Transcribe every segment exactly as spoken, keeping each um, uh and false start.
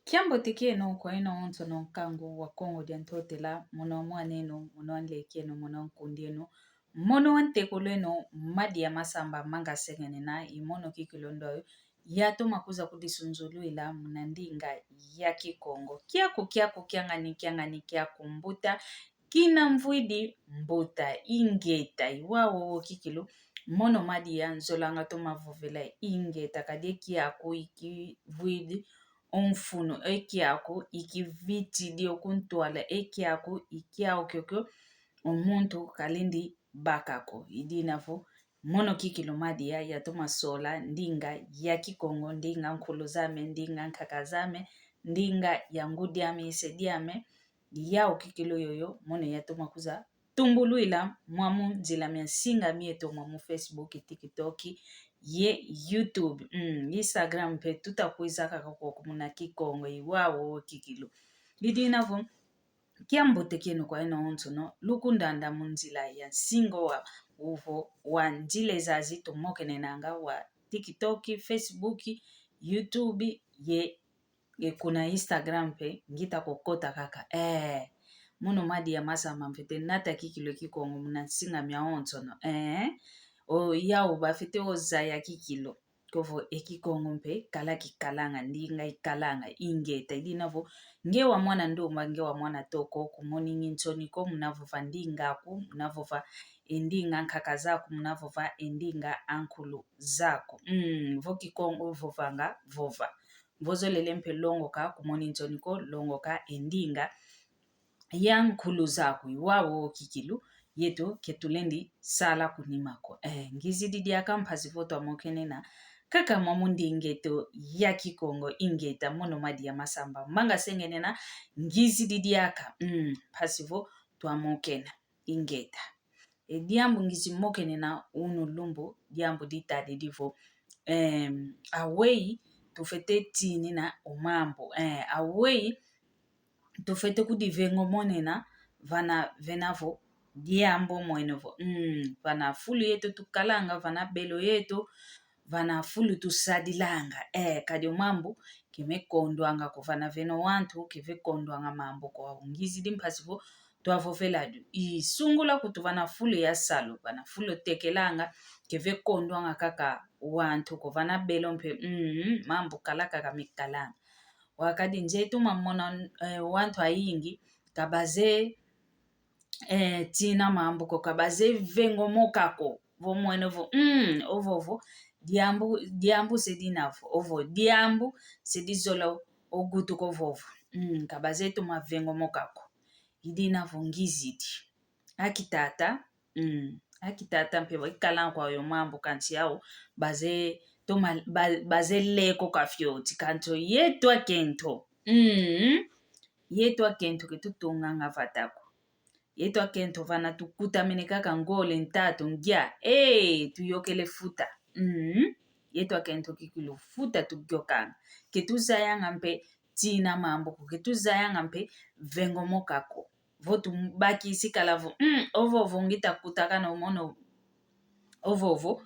Kiambote kieno kwa eno onsono nkangu wa Kongo dia Ntotela, mono wa mwan'eno, mono wa nlek'eno, mono wa nkund'eno, mono wa ntekol'eno, Madia Masamba Manga Sengenena, i mono kikilu ndo yatoma kwiza kudisunzulwila muna ndinga ya Kikongo. Kiaku, kiaku, kiangani, kiangani, kiaku mbuta, kina mvwidi mbuta, ingeta, i wau wowo kikilu, mono Madia nzolanga toma vovela ingeta, kadi e kiaku i kivwidi o mfunu, e kiaku i kivitidi o kuntwala, e kiaku i kiau kiokio o muntu kalendi baka ko. I dina vo, mono kikilu Madia yatoma sola ndinga ya Kikongo, ndinga nkulu zame, ndinga nkaka zame, ndinga ya ngudi ame, ise diame, i yau kikilu yoyo, mono yatoma kwiza tumbulwila mwamu nzila mia nsinga mieto, mwamu Facebook, TikTok, ye YouTube, mm, Instagram mpe tuta kwiza kaka koko muna Kikongo, i wau wowo kikilu. I dina vo, kiambote kieno kwa eno onsono, lukundanda mu nzila ya nsinga wa uvo wa nzila zazi tumokenenanga wa TikTok, Facebook, YouTube, ye, ye kuna Instagram mpe ngita kokota kaka. Eh, mono Madia Masamba mfwete nata kikilu Kikongo muna nsinga mia onsono. Eh, o yau bafwete ozaya kikilu. Kovo e Kikongo mpe kala kikalanga, ndinga ikalanga, ingeta. I dina vo, nge wa mwana ndumba, nge wa mwana toko, kumoningi nsoni ko muna vova ndinga aku, muna vova e ndinga nkaka zaku, muna vova e ndinga ankulu zaku. Mm, vo Kikongo vovanga, vova. Vo zolele mpe longoka, kumoni nsoni ko, longoka e ndinga ya nkulu zaku, i wau wowo kikilu, yeto ke tulendi sala kunima ko. Eh, ngizidi diaka mpasi vo twamokenena kaka mwamu ndinga eto ya Kikongo, ingeta, mono Madia Masamba Manga Sengenena, ngizidi diaka, mm, mpasi vo twamokena, ingeta. E diambu ngizi mokenena unu lumbu, diambu ditadidi vo, em, aweyi tufwete tinina o mambu, eh, aweyi tufwete kudivengomonena vana vena vo diambu mwene vo, mm, vana fulu yeto tukalanga, vana belo yeto, vana fulu tusadilanga. Eh, kadi o mambu ke mekondwanga ko, vana vena o wantu ke vekondwanga mambu ko. Au ngizidi mpasi vo twavovela du. I sungula kutu vana fulu ya salu, vana fulu tekelanga, ke vekondwanga kaka wantu ko, vana belo mpe, mm, mambu kala kaka mekalanga. Wakadi nze toma mona, eh, wantu ayingi ka baze, eh, tina mambu ko, ka baze vengomoka ko. Vo mwene vo, mm, ovovo, diambu, diambu se dina vo, ovo, diambu se dizola o gutuka ovovo. Mm, ka baze toma vengomoka ko. I dina vo ngizidi. Aki tata, mm, aki tata mpe ba ikala kwa yo mambu kansi yau, baze toma, ba, baze leko ka fioti, kansi yeto akento. Mm, yeto akento ke tutunganga vata ko. Yeto akento vana tukutamene kaka ngole ntatu ngia, eh, tuyokele futa. Mm, yeto akento kikilu futa tuyokanga. Ke tuzayanga mpe tina mambu ko, ke tuzayanga mpe vengomoka ko. Vo tubakisi kala vo, mm, ovovo ngita kutakana o mono ovovo.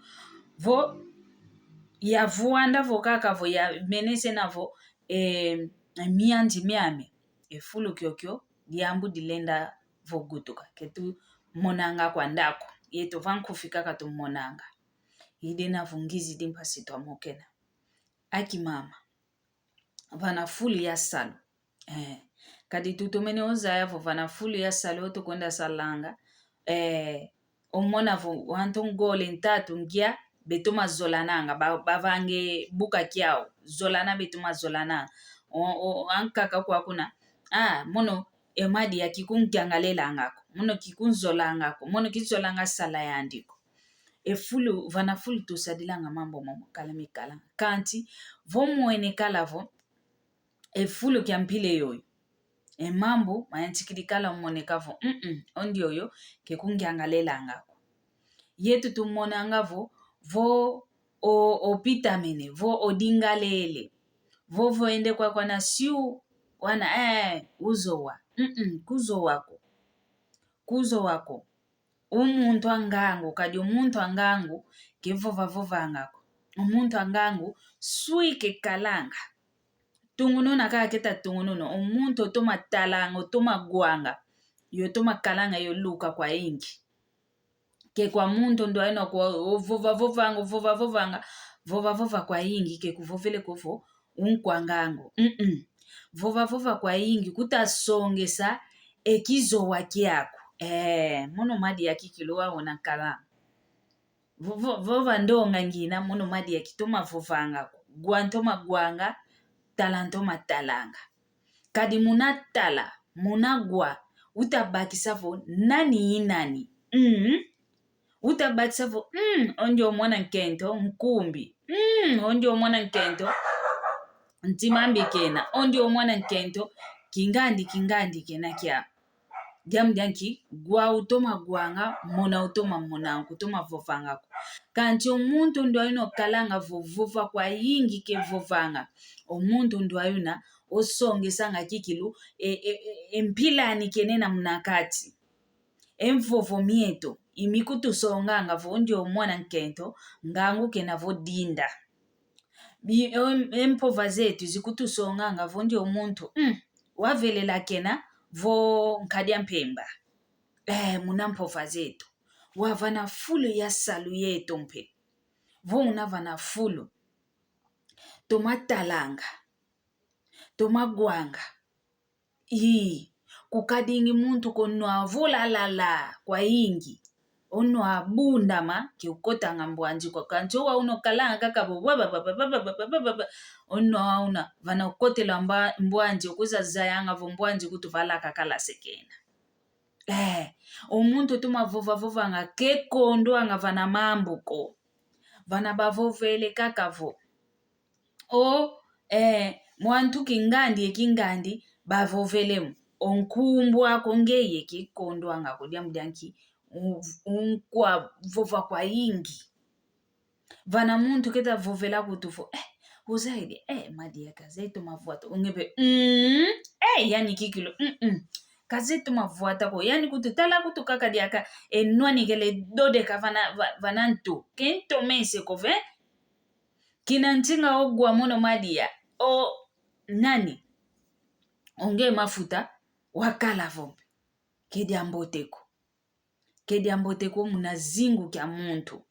Vo yavwanda vo kaka vo yamenesena vo, eh, mianzi miame. E fulu kiokio, diambu dilenda vo gutuka. Ke tumonanga kwa ndako. Yeto va nkufi kaka tumonanga. I dina vo ngizidi mpasi twamokena. Aki mama. Vana fulu ya salu. Eh, kadi tutomene ozaya vo vana fulu ya salu o tukwenda salanga. Eh, omona vo wantu ngole ntatu ngia betoma zolananga, ba, bavange buka kiau, zolana betoma zolananga. O, o, ankaka kwa kuna, ah, mono e Madia kikunkiangalelanga ko, mono kikunzolanga ko, mono kizolanga sala yandi ko. E fulu, vana fulu tusadilanga mambu momo kala mekalanga. Kansi, vo mwene kala vo, e fulu kia mpila yoyo. E mambu mayantikidi kala moneka vo, mm, mm, o ndioyo ke kungiangalelanga ko. Yetu tumonanga vo, vo o, opitamene, vo odingalele, vo, vo ende kwa, kwa na siu, wana, eh, uzowa. Mm, mm, kuzowa ko. Kuzowa ko. O muntu a ngangu, kadi o muntu a ngangu ke vova vovanga ko. O muntu a ngangu sui kekalanga. Tungununa kaka keta tungununa. O muntu otoma talanga, otoma gwanga. Yo otoma kalanga yo luka kwayingi. Ke kwa muntu ndwaina kwa ovova vovanga, ovova vovanga, vova vova kwayingi ke kuvovele ko vo unkwanga angu. Mm-mm. Vova vova kwayingi kutasongesa e kizowa kiaku. Eh, mono madia kikilu wau una kalanga. Vo-, vo-, vova ndonga ngina, mono madia kitoma vovanga ko. Gwa ntoma gwanga, tala ntoma talanga. Kadi muna tala, muna gwa, utabakisa vo nani i nani. Mm. Utabakisa vo, mm, o ndio mwana nkento, nkumbi. Mm, o ndio mwana nkento, ntima mbi kena. O ndio mwana nkento, kingandi, kingandi kena kia. Diambu dia nki, gwa utoma gwanga, mona utoma monanga ko, utoma vovanga ko. Kansi o muntu ndwaina okalanga vo vova kwayingi ke vovanga. O muntu ndwaina osongesanga kikilu, e, e, e, e mpila ani kenena muna kati. E mvovo mieto, i mikutusonganga vo o ndio mwana nkento, ngangu kena vo dinda. Bi-, em-, e mpova zeto zikutusonganga vo ndio muntu, mm, wavelela kena vo nkadia mpemba. Eh, muna mpova zeto. Wavana fulu ya salu yeto mpe. Vo unavana fulu. Toma talanga. Toma gwanga. Ii, kukadingi muntu ko nwa vo lalala kwayingi. O nwa bundama, ke ukotanga mbwanzi kwa kansi o wau una okalanga kaka vo, wa, ba, ba. O nwa wau una, vana ukotela mba-, mbwanzi, okwiza zayanga vo mbwanzi kutu valaka kala sekena. Eh, o muntu otoma vova vovanga ke kondwanga vana mambu ko. Vana bavovele kaka vo. O, eh, mwantu kingandi e kingandi, bavovele mo. O nkumbu aku ngeye ke kondwanga ko diambu dia nki, u-, unkwa vova kwayingi. Vana muntu keta vovela kutu vo, eh, uzaidi, eh, madia kazeye toma vwata. Ungebe, mm, eh, yani kikilu, mm, mm. Kazeye toma vwata ko. Yani kutu tala kutu kaka diaka, e nwa nikele dodeka vana, va-, vana ntu. Ke ntomese ko ve, kina ntinga o gwa mono madia, o nani? O nge mafuta, wakala vo mpe. Ke diambote ko. Ke diambote ko muna zingu kia muntu.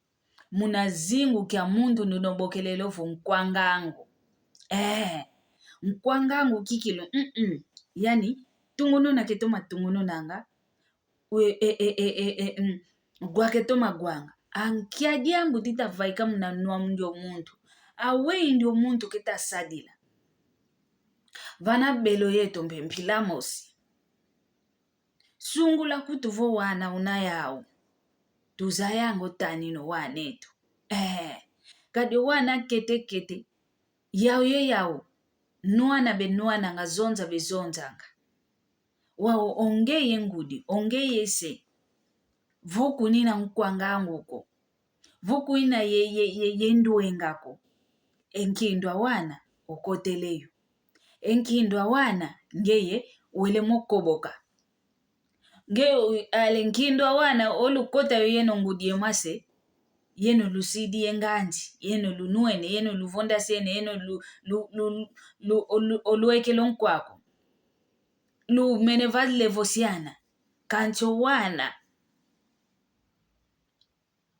Muna zingu kia muntu nduno bokelele vo nkwa ngangu. Eh, nkwa ngangu kikilu, mm-mm. Yani, tungununa ke toma tungununanga, we, e, e, mm, gwa ke toma gwanga. A nkia diambu dita vaika muna nwa mu ndio muntu. Aweyi ndio muntu keta sadila. Vana belo yeto mpe mpila mosi. Sungula kutu vo wana una yau. Tuzayanga o tanina o wana eto. Eh, kadi o wana kete kete. Yau ye yau. Nwana be nwananga, zonza be zonzanga. Wau o ngeye ngudi, o ngeye se. Vo kunina nkwa ngangu ko. Vo kunina ye, ye, ye, ye ndwenga ko. E nkindo a wana, okotele yo. E nkindo a wana, ngeye, wele mo koboka. Nge, ale nkindo a wana, olukota yo yeno ngudi e mase, yeno lusidi e nganzi, yeno lunwene, yeno luvondasene, yeno lu, lu, lu, lu, olu-, oluekele o nkwa ko. Lumene valevosiana, kansi o wana.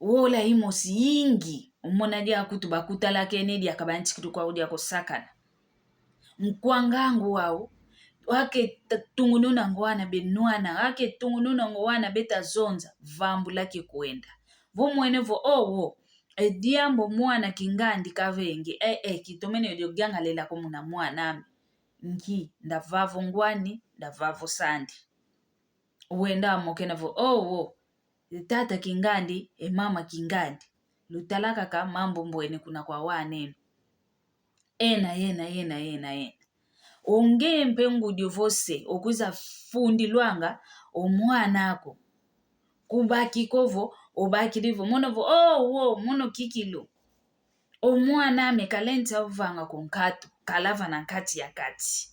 Wola imosi yingi, umona dia kutu bakutalakene diaka bantikilu kwau dia kusakana. Nkwa ngangu wau, wake ta-, tungununanga o wana be nwana, wake tungununanga o wana beta zonza, vambula ke kwenda. Vo mwene vo, owo, e diambu mwana kingandi kavenge, e, e, kitomene dio yangalela ko muna mwana ame. Nki, ndavava o ngwani, ndavava o sandi. Wenda amokena vo, owo, e tata kingandi, e mama kingandi. Lutala kaka mambu mbwene kuna kwa waneno. Ena, ena, ena, ena, ena. O nge mpe ngudi vo se, okwiza fundilwanga o mwana aku. Kubaki ko vo, obakidi vo, mono vo, owo, mono kikilu. O mwana ame kale ntia ovanga ku nkatu, kala vana nkati ya kati.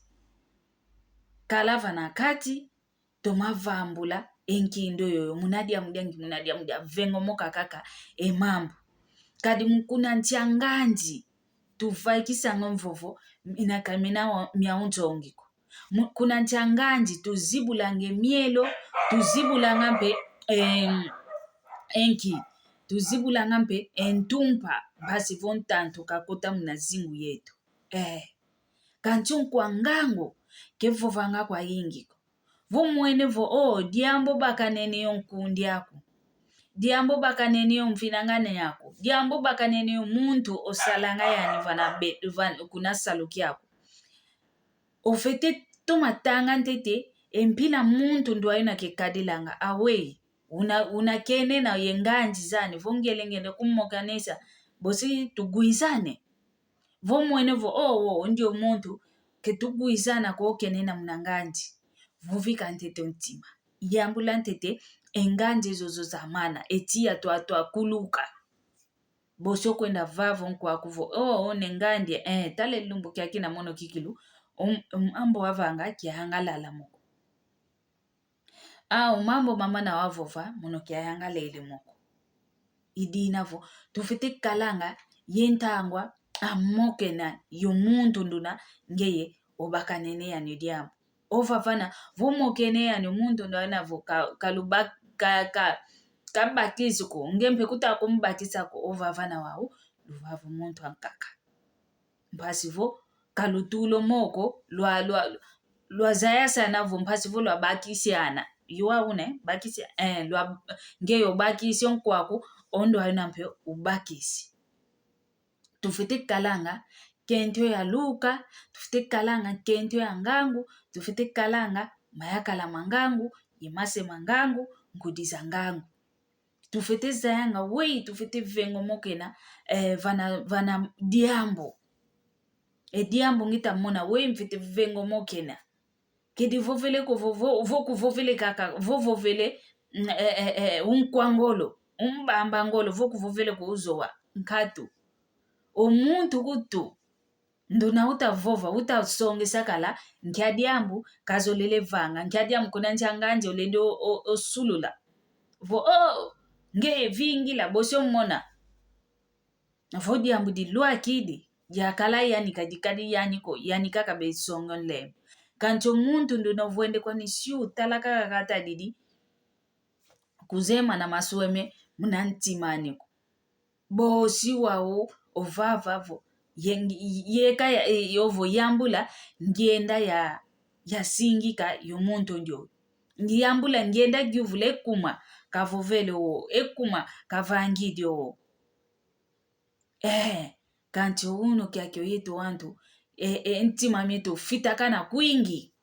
Kala vana nkati, toma vambula e nkindo yoyo, muna diambu dia nki, muna diambu dia vengomoka kaka e mambu. Kadi mu kuna nsi a ngandi, tuvaikisanga mvovo, Ina ka mina wa-, mia unzongi ko. Mu-, kuna nsi a nganzi tuzibulanga e mielo, tuzibulanga mpe, em, enki, tuzibulanga mpe e ntumpa, mpasi vo ntantu kakota muna zingu yeto. Eh. Kansi nkwa ngangu, kevovanga kwayingi ko. Vo mwene vo, oh, diambu bakanene yo nkundi aku. Diambu bakanene yo mfinangane yaku. Diambu bakanene yo muntu osalanga yani vana be-, van-, kuna salu kiaku. Ofwete toma tanga ntete, e mpila muntu ndwayo na kekadilanga, aweyi, una, una kenena ye nganzi zani, vo ngielenge nde kumokanesa, bosi tugwizane. Vo mwene vo, oh, oh, ndio muntu, ke tugwizana ko, kenena muna nganzi. Vovika ntete o ntima. Yambula ntete, e nganzi zozo zamana, e tiya twa, twakuluka. Bosi okwenda vava o nkwaku vo, oh, oh, ne nganzi, eh, tala e lumbu kiaki na mono kikilu, um, um, mambu avanga kiayangalala mo ko. Au mambu mama na wavova, mono kiayangalele mo ko. I dina vo, tufwete kalanga ye ntangwa amokena yo muntu nduna ngeye obakanene yani diambu. Ovavana, vo mokene yani muntu nduna vo ka, kaluba-, ka, ka, kabakisi ko, nge mpe kuta kumbakisa ko, ovavana wau, luvava muntu ankaka. Mpasi vo kalutula o moko, lwa, lwa, lwazayasana vo mpasi vo lwabakisiana. Yuwa une, bakisi, eh, lwa, nge yo bakisi o nkwaku, o ndwayo na mpe ubakisi. Tufwete kalanga kento ya luka, tufwete kalanga kento ya ngangu, tufwete kalanga mayakala ma ngangu, ye mase ma ngangu, ngudi za ngangu. Tufwete zayanga weyi tufwete vengomokena, eh, vana, vana diambu. E diambu ngita mona weyi mfwete vengomokena. Kedi vovele ko vo, vo, vo kuvovele kaka, vo vovele, mm, eh, eh, eh, unkwa ngolo, umbamba ngolo, vo kuvovele ko uzowa, nkatu. O muntu kutu, nduna uta vova, uta songesa kala, nkia diambu kazolele vanga, nkia diambu kuna nsi a nganzi olendi o, o, osulula. Vo, oh, nge vingila, bosi omona. Vo diambu dilwakidi, diakala yani ka dikadi yani ko, yani kaka besongo nlem. Kansi o muntu nduna ovwende kwani siu, tala kaka katadidi, kuzema na masweme muna ntima ani ko. Bosi wau ovava vo, ye-, yeka ya, e, yovo yambula, ngienda ya, yasingika yo muntu ndio. Ngiambula, ngienda yuvula ekuma kavovele o, ekuma kavangidi o. Eh, kansi unu kiaki yeto wantu, eh, eh, ntima mieto fitakana kwingi.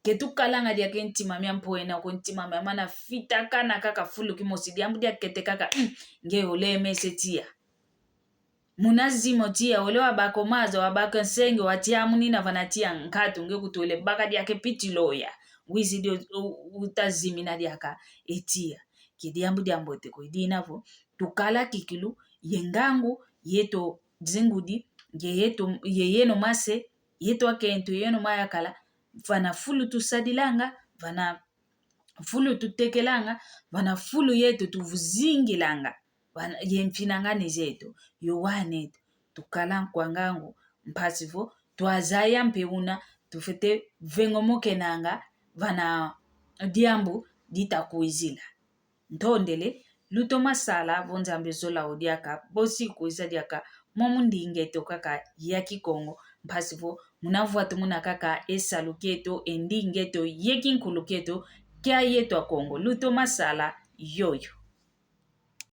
Ke tukalanga diaka e ntima mia mpwena ko, ntima mia mana fitakana kaka fulu kimosi, diambu diakete kaka, mm, nge olemese tiya. Muna zimo tiya, wele wabaka o maza, wabaka nsenge, watiamunina vana tiya nkatu, nge kutwele baka diaka e piti loya. Wizidi o, o, utazimina diaka e tiya. Ke diambu diambote ko, i dina vo tukala kikilu ye ngangu, yeto zingudi, ye yeto, ye yeno mase, yeto akento, yeno mayakala, vana fulu tusadilanga, vana fulu tutekelanga, vana fulu yeto tuvuzingilanga, vana ye mfinangane zeto, yo waneto, tukala nkwa ngangu, mpasi vo twazaya mpe una tufwete vengomokenanga vana diambu ditakwizila. Ntondele, lutoma sala vo Nzambi zola o diaka, bosi kwiza diaka, momo ndinga eto kaka ya Kikongo, mpasi vo muna vwa tumuna kaka e salu kieto, e ndinga eto, ye kinkulu kieto, kia yeto Akongo. Lutoma sala yoyo.